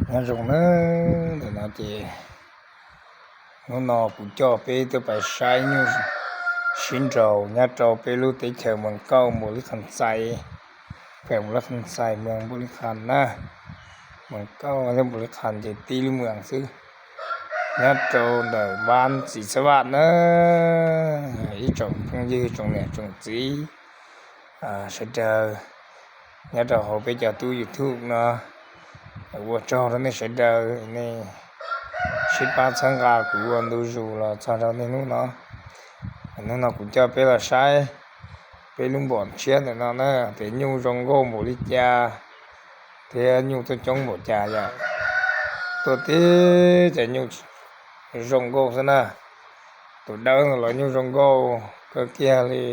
Nyob zoo na, ntawm no ces hnub no kuv coj peb tuaj pais saib nyuj sib nraus nyob rau peb lub teb chaws Moos Kauj npaum li Khas Xais, pem npaum li Khas Xais, moos npaum li Khas na, Moos Kauj thiab npaum li Khas ces tib lub moos xwb, nyob rau ntawm npab Txiv Xab Vaj na. Ib tsoom phooj ywg tsoom niam tsoom txiv sawv daws nyob rau hauv peb cov tub YouTube no, ua tsaug rau nej sawv daws, nej sib pab txhawb nqa kuv ua ntu zus los txog rau niaj hnub no. Hnub no kuv coj peb los saib peb lub npom tshiab ntawm no na, tias nyuj zoo nkauj npaum li cas thiab nyuj tuaj coob npaum cas yom. Tuaj tib cov nyuj zoo nkauj xwb na. Tus dawb no los nyuj zoo nkauj kawg kiag li.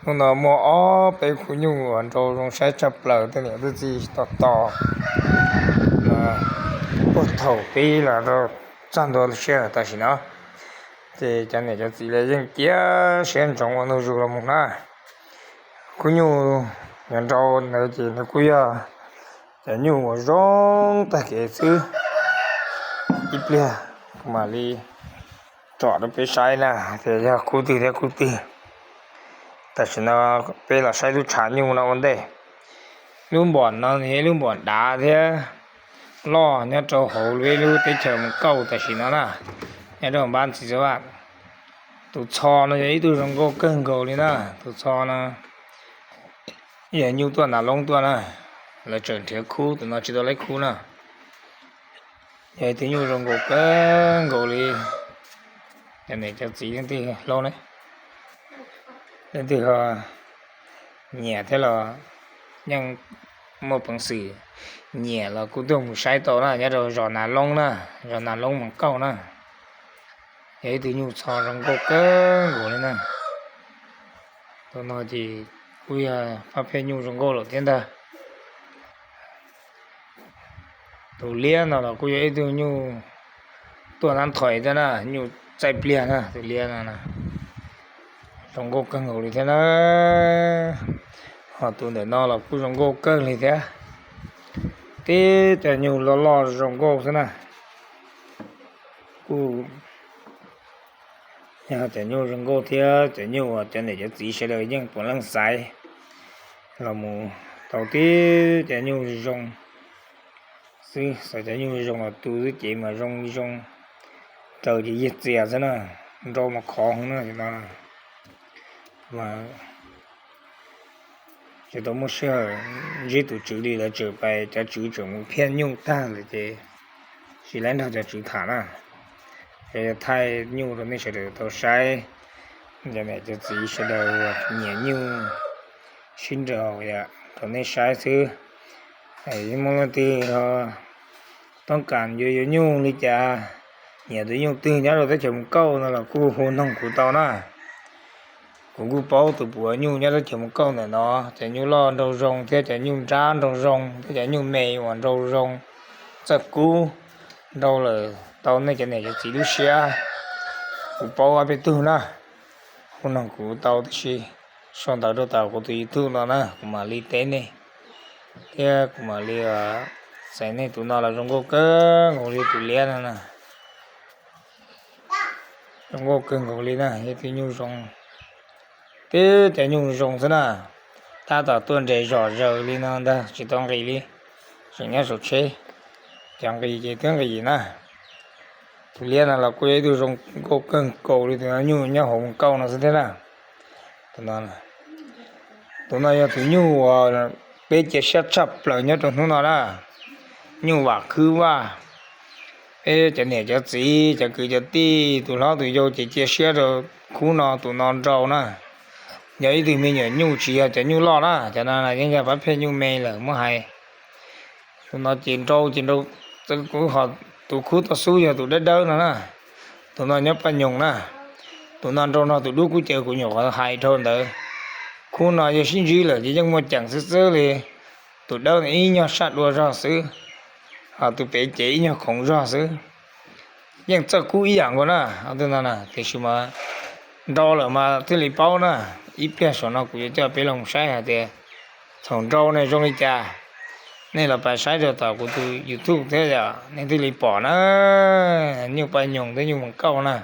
Hnub no muaj ob peb khub nyuj uas nrau zoo saib tshaj plaws, tej niam tej txiv tos tos puag thaum pib los rau txog ntua siab tam sim no. Ces cov niam cov txiv lawv yeej cia siab ntsoov ua ntu zus los mus na. Khub nyuj yuav nrau ntawd ces nws kuj yog cov nyuj uas zoo tag kev xwb. Ib pliag kuv mam li tsom rau peb saib na, hais tias yog khub twg thiab khub twg. Tam sim no peb los saib lub tshav nyuj no ua ntej. Lub npom no yog ib lub npom dav thiab loj nyob rau hauv peb lub teb chaws Moos Kauj tam sim no na, nyob rau npab Txiv Xab Vaj. Tus txho no yog ib tug zoo nkauj kawg nkaus li na. Tus txho no yog nyuj tuaj nas loob tuaj na, lawv tseem nrhiav khub, tus no tsis tau leb khub na. Yog ib tug nyuj zoo nkauj kawg nkaus li. Cov niam cov txiv leej twg hlub ne, leej twg ho nyiam thiab los yeej muaj peev xwm nyiam los kuj tuaj mus saib tau na, nyob rau zos Nas Loob na, zos Nas Loob Moos Kauj na. Yog ib tug nyuj txho zoo nkauj kawg nkaus li na. Tus no ces kuj yog fab phem nyuj zoo nkauj lawm thiab ntag. Tus liab no los kuj yog ib tug nyuj tuaj nab thais thiab na, nyuj txaij pliag na, tus liab no zoo nkauj kawg nkaus li thiab na. Ho tus ntawm no los kuj zoo nkauj kawg li thiab. Tib cov nyuj loj loj zoo nkauj xwb na. Kuj yog cov nyuj zoo nkauj thiab cov nyuj uas cov niam cov txiv sawv daws yeej puav leej xaiv los mus tau tib cov nyuj zoo xwb, xaiv cov nyuj zoo los tu xwb ces mas zoo zoo, raws ces yig txias xwb na, nrau mas khov heev na no. Mas tsis tau muaj sij hawm ntsib tus tswv li, lawv tseem pais, cov tswv tseem mus phiaj nyuj tag lawm ces tsis laib nrog cov tswv tham na. Ces yog thaij nyuj rau nej sawv daws tau saib, cov niam cov txiv sawv daws uas nyiam nyuj sib nraus yom, rau nej saib xwb. Yog muaj leej twg ho toob kas yuav yuav nyuj li cas, nyiam tus nyuj twg nyob rau teb chaws Moos Kauj no los kuj hu noog kuv tau na. Kuv kuj paub tus puav nyuj nyob teb chaws Moos Kauj ntawm no, cov nyuj loj nrau zoo thiab cov nyuj nrab nrau zoo thiab cov nyuj me uas nrau zoo txawj kub nrau lawm tau nej cov niam cov txiv lub siab. Kuv paub ob peb tug na, hu noog kuv tau tib si, sau ntawv rau tom kuv tus YouTube no na, kuv mam li teb nej thiab kuv mam li xaiv nej. Tus no los zoo nkauj kawg nkaus li tus liab no na. Zoo nkauj kawg nkaus li na, yog tus nyuj zoo, tib cov nyuj zoo xwb na. Tab tom tuaj nres zom zaws li no ntag, tsis tau nqis li, tseem nyob saum tsheb, cov nqis ces twb nqis na. Tus liab no los kuj yog ib tug zoo nkauj kawg nkaus li tus nyuj nyob hauv Moos Kauj no xwb thiab na. Tus no, tus no yog tus nyuj uas peb cia siab tshaj plaws nyob rau hnub no na. Nyuj vam khwb vaj, peb cov niam cov txiv cov kwv cov tij tus hlob tus yau ces cia siab rau khub no, tus no nrau na. Yog ib tug me nyuam nyuj tsis yog cov nyuj loj na, cov no yeej yog pab pheej nyuj me lawm muab hais. Tus no ces nrau ces nrau, kuv ho tus khub toj xub yog tus dawb dawb no na. Tus no nyob Paj Nyoog na. Tus no nrau no tus dub kuj caw kuv nyuam qhuav hais dhau ntawd. Khub no yog sib ntsib lawm ces yeej muaj ceem xwb xwb li. Tus dawb no ib nyuag saj dua zog xwb, ho tus pem ces ib nyuag khoov zog xwb. Yeej txawj kub ib yam nkaus na, tus no na, tiam sis mas nrau lawm mas thiaj li paub na. Ib pliag saum no kuv yuav coj peb los saib hais tias thaum nrau ne zoo li cas. Nej los pab saib rau tom kuv tus YouTube thiab yom, nej thiaj li pom na. Nyuj paj nyoog thiab nyuj mus kauj na.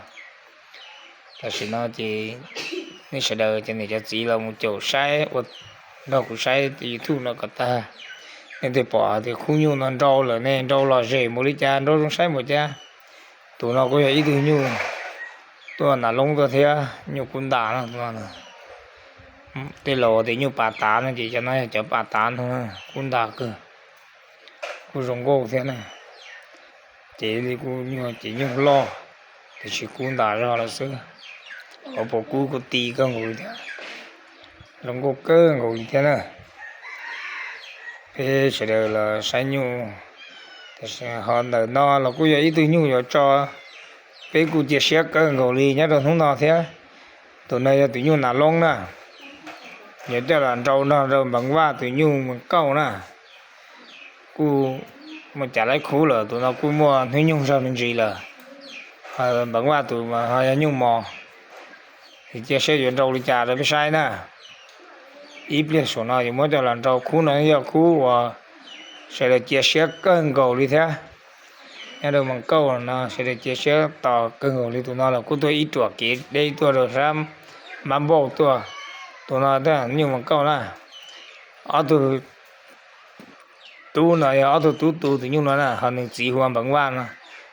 Tam sim no ces nej sawv daws cov niam cov txiv los mus caum saib ua, nrog kuv saib YouTube no kom tag. Nej thiaj pom tias khub nyuj no nrau lawm ne, nrau lom zem npaum li cas, nrau zoo saib npaum cas. Tus no kuj yog ib tug nyuj tuaj nas loob tuaj thiab, nyuj kub ntas no. Tej laus tias nyuj pas tav no ces cov no yog cov pas tav no, kub ntas kawg, kuj zoo nkauj thiab na. Ces li kuj nyuj ces nyuj loj, tiam sis kub ntas zog lawm xwb. Ua puas kub kuj ti kawg nkaus li thiab, zoo nkauj kawg nkaus li thiab na. Peb sawv daws los saib nyuj, tiam sis ho ntawm no los kuj yog ib tug nyuj yuav tso, peb kuj cia siab kawg nkaus li nyob rau hnub no thiab. Tus no yog tus nyuj nas loob na, yuav coj los nrau nrog rau npeev vaj tus nyuj mus kauj na. Kuj muaj cas laib khub lawm, tus no kuj muaj hnub nyoog zog me ntsis lawm. Npeev vaj tus mas ho yog nyuj mos, es cia saib yuav nrau li cas rau peb saib na. Ib pliag saum no yuav muab coj los nrau, khub no yog khub uas sawv daws cia siab kawg nkaus li thiab. Nyob rau Moos Kauj no sawv daws cia siab tos kawg nkaus li. Tus no los kuj tuaj ib ruam kev deb tuaj rau sab Mab Npauj tuaj. Tus no nyuj Moos Kauj na. Ob tug tub no yog ob tug tub tu tus nyuj no na, ho nws txiv hu ua Npeev Vaj no.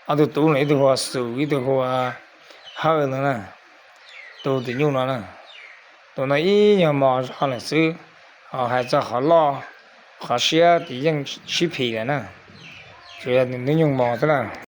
Ob tug tub no ib tug hu ua Xus ib tug hu ua Hawj no na, tu tus nyuj no na. Tus no ib nyuag mos zog lawm xwb, ho hais txog qhov loj qhov siab ces yeej sib phim lawm na. Tsuas yog nws hnub nyoog mos xwb na.